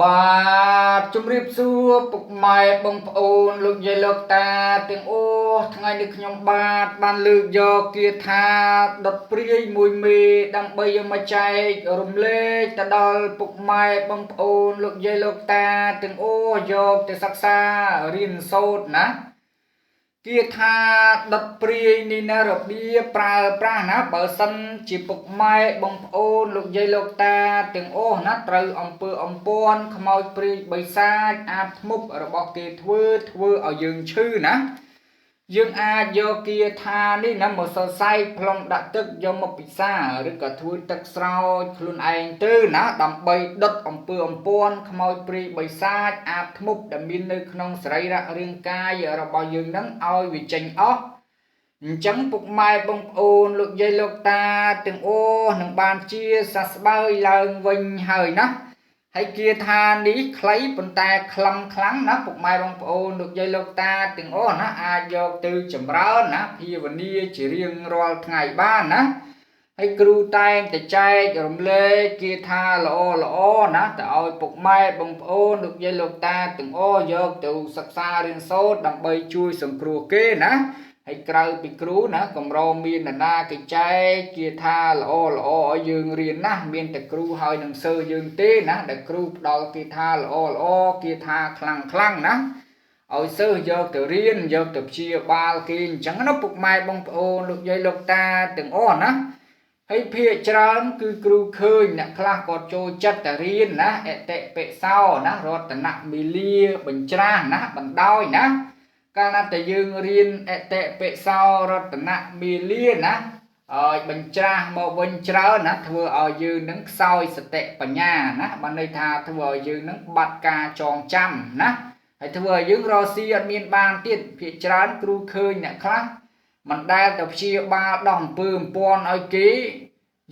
បាទជំរាបសួរពុកម៉ែបងប្អូនលោកយាយលោកតាទាំងអស់ថ្ងៃនេះខ្ញុំបាទបានលើកយកគាថាដុតព្រាយមួយមេដើម្បីយកមកចែករំលែកទៅដល់ពុកម៉ែបងប្អូនលោកយាយលោកតាទាំងអស់យកទៅសិក្សារៀនសូត្រណាគាថាដុតព្រាយនេះណារបៀបប្រើប្រាស់ណាបើសិនជាពុកម៉ែបងប្អូនលោកយាយលោកតាទាំងអស់ណាត្រូវអំពើអំព័ន្ធខ្មោចព្រាយបិសាចអាបធ្មប់របស់គេធ្វើធ្វើឲ្យយើងឈឺណាយើងអាចយកគាថានេះណាមកសរសៃផ្លុំដាក់ទឹកយកមកពិសាឬក៏ធ្វើទឹកស្រោចខ្លួនឯងទៅណាដើម្បីដុតអំពើអំព័ន្ធខ្មោចព្រាយបិសាចអាបធ្មប់ដែលមាននៅក្នុងសរីរៈរាងកាយរបស់យើងនឹងឲ្យវាចេញអស់អញ្ចឹងពុកម៉ែបងប្អូនលោកយាយលោកតាទាំងអស់នឹងបានជាសះស្បើយឡើងវិញហើយណាហើយគាថានេះខ្លីប៉ុន្តែខ្លឹមខ្លាំងណាពុកម៉ែបងប្អូនលោកយាយលោកតាទាំងអស់ណាអាចយកទៅចម្រើនណាភាវនាជារៀងរាល់ថ្ងៃបានណាហើយគ្រូតែងតែចែករំលែកគាថាល្អល្អណាទៅឲ្យពុកម៉ែបងប្អូនលោកយាយលោកតាទាំងអស់យកទៅសិក្សារៀនសូត្រដើម្បីជួយសង្គ្រោះគេណាហើយក្រៅពីគ្រូណាកម្រមាននរណាគេចែកគាថាល្អល្អឲ្យយើងរៀនណាមានតែគ្រូហើយនឹងសើយើងទេណាដែលគ្រូផ្ដល់គាថាល្អល្អគាថាខ្លាំងខ្លាំងណាឲ្យសិស្សយកទៅរៀនយកទៅព្យាបាលគេអញ្ចឹងណាពុកម៉ែបងប្អូនលោកយាយលោកតាទាំងអស់ណាហើយភាកច្រើនគឺគ្រូឃើញអ្នកខ្លះក៏ចូលចិត្តតែរៀនណាអតិបិសោណារតនមីលាបញ្ច្រាស់ណាបណ្ដោយណាកាលណាតែយើងរៀនអតិបិសោរតនមីលាណាឲ្យបញ្ច្រាស់មកវិញច្រើនណាធ្វើឲ្យយើងនឹងខ្សោយសតិបញ្ញាណាបានន័យថាធ្វើឲ្យយើងនឹងបាត់ការចងចាំណាហើយធ្វើឲ្យយើងរកស៊ីអត់មានបានទៀតភាកច្រើនគ្រូឃើញអ្នកខ្លះមិនដែលទៅព្យាបាលដោះអំពើអំព័ន្ធឲ្យគេ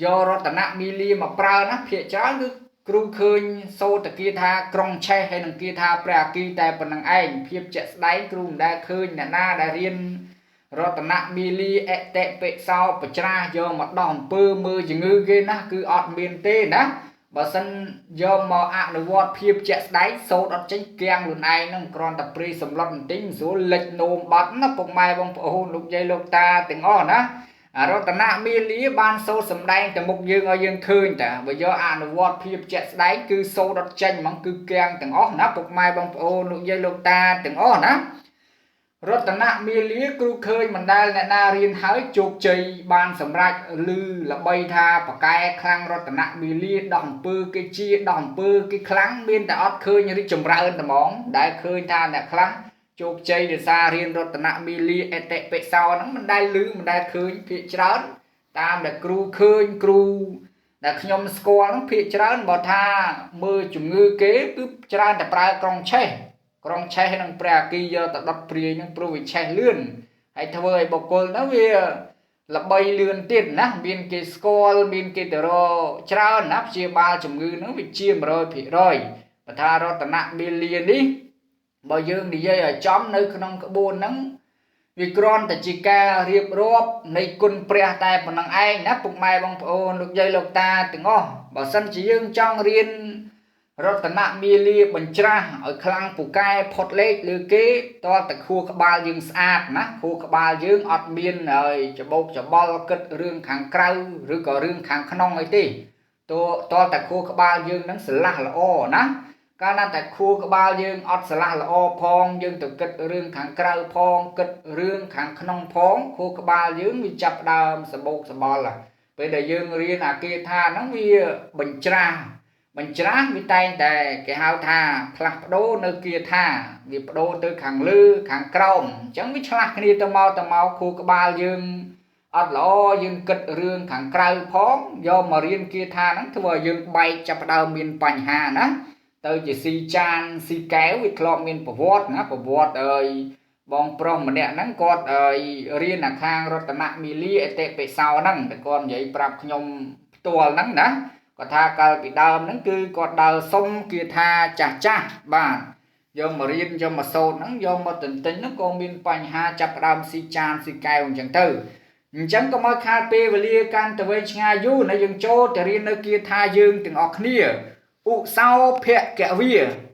យករតនមីលាមកប្រើណាភាកច្រើនគឺគ្រូឃើញសូត្រគាថាក្រុងឆេះហើយនឹងគាថាព្រះអគីតែប៉ុណ្្នឹងឯងភាពជាក់ស្ដែងគ្រូមិនដែលឃើញអ្នកណាដែលរៀនរតនមីលាអតិបិសោបច្រាស់យកមកដោះអំពើមើលជំងឺគេណាគឺអត់មានទេណាបើសិនយកមកអនុវត្តភាពជាក់ស្ដែងសូត្រអត់ចេញគៀងខ្លួនឯងហ្នឹងគ្រាន់តែព្រីសម្លុតបន្តិចមិនស្រួលលិចនោមបាត់ណាពុកម៉ែបងប្អូនលោកយាយលោកតាទាំងអស់ណារតនមីលាបានសូត្រសម្ដែងទៅមុខយើងឲ្យយើងឃើញតាបើយកអនុវត្តភាពជាក់ស្ដែងគឺសូត្រអត់ចេញហ្មងគឺគៀងទាំងអស់ណាពុកម៉ែបងប្អូនលោកយាយលោកតាទាំងអស់ណារតនមីលាគ្រូឃើញមិនដែលអ្នកណារៀនហើយជោគជ័យបានសម្រេចឮល្បីថាប្រកែខ្លាំងរតនមីលាដោះអំពើគេជាដោះអំពើគេខ្លាំងមានតែអត់ឃើញរីកចម្រើនតែហ្មងដែលឃើញថាអ្នកខ្លះជោគជ័យដោយសាររៀនរតនមីលាអតិបិសោហ្នឹងមិនដែលឮមិនដែលឃើញភាកច្រើនតាមដែលគ្រូឃើញគ្រូដែលខ្ញុំស្គាល់ហ្នឹងភាកច្រើនបើថាមើលជំងឺគេគឺច្រើនតែប្រើក្រុងឆេះក្រុងឆេះនឹងព្រះអគីយកទៅដុតព្រាយនឹងព្រោះវាឆេះលឿនហើយធ្វើឲ្យបុគ្គលហ្នឹងវាល្បីលឿនទៀតណាមានគេស្គាល់មានគេទៅរកច្រើនណាព្យាបាលជំងឺហ្នឹងវាជា100%បើថារតនមីលានេះបើយើងនិយាយឲ្យចំនៅក្នុងក្បួនហ្នឹងវាគ្រាន់តែជាការរៀបរាប់នៃគុណព្រះតែប៉ុណ្្នឹងឯងណាពុកម៉ែបងប្អូនលោកយាយលោកតាទាំងអស់បើសិនជាយើងចង់រៀនរតនមីលាបញ្ច្រាស់ឲ្យខ្លាំងពូកែផុតលេខលើគេតើតែខួរក្បាលយើងស្អាតណាខួរក្បាលយើងអត់មានហើយច្បោកច្បល់គិតរឿងខាងក្រៅឬក៏រឿងខាងក្នុងអីទេតើតែខួរក្បាលយើងនឹងស្រឡះល្អណាកាលណាតែខួរក្បាលយើងអត់ស្រឡះល្អផងយើងទៅគិតរឿងខាងក្រៅផងគិតរឿងខាងក្នុងផងខួរក្បាលយើងវាចាប់ដើមសបោកសបល់ពេលដែលយើងរៀនអាគាថាហ្នឹងវាបញ្ច្រាស់បញ្ច្រាស់វាតែងតែគេហៅថាផ្លាស់ប្ដូរនៅគាថាវាប្ដូរទៅខាងលើខាងក្រោមអញ្ចឹងវាឆ្លាស់គ្នាទៅមកទៅមកខួរក្បាលយើងអត់ល្អយើងគិតរឿងខាងក្រៅផងយកមករៀនគាថាហ្នឹងធ្វើឲ្យយើងបែកចាប់ផ្ដើមមានបញ្ហាណាទៅជាស៊ីចានស៊ីកែវវាធ្លាប់មានប្រវត្តិណាប្រវត្តិអើយបងប្រុសម្នាក់ហ្នឹងគាត់អើយរៀនអាខាងរតនមីលាអតិបិសោហ្នឹងតែគាត់និយាយប្រាប់ខ្ញុំផ្ទាល់ហ្នឹងណាគាត់ថាកាលពីដើមហ្នឹងគឺគាត់ដើរសុំគាថាចាស់ចាស់បាទយកមករៀនយកមកសូត្រហ្នឹងយកមកទន្ទិញហ្នឹងក៏មានបញ្ហាចាប់ផ្ដើមស៊ីចានស៊ីកែវអញ្ចឹងទៅអញ្ចឹងក៏មកខាតពេលវេលាកាន់តែវែងឆ្ងាយយូរណាយើងចូលទៅរៀននៅគាថាយើងទាំងអស់គ្នា ឧសោភគវា។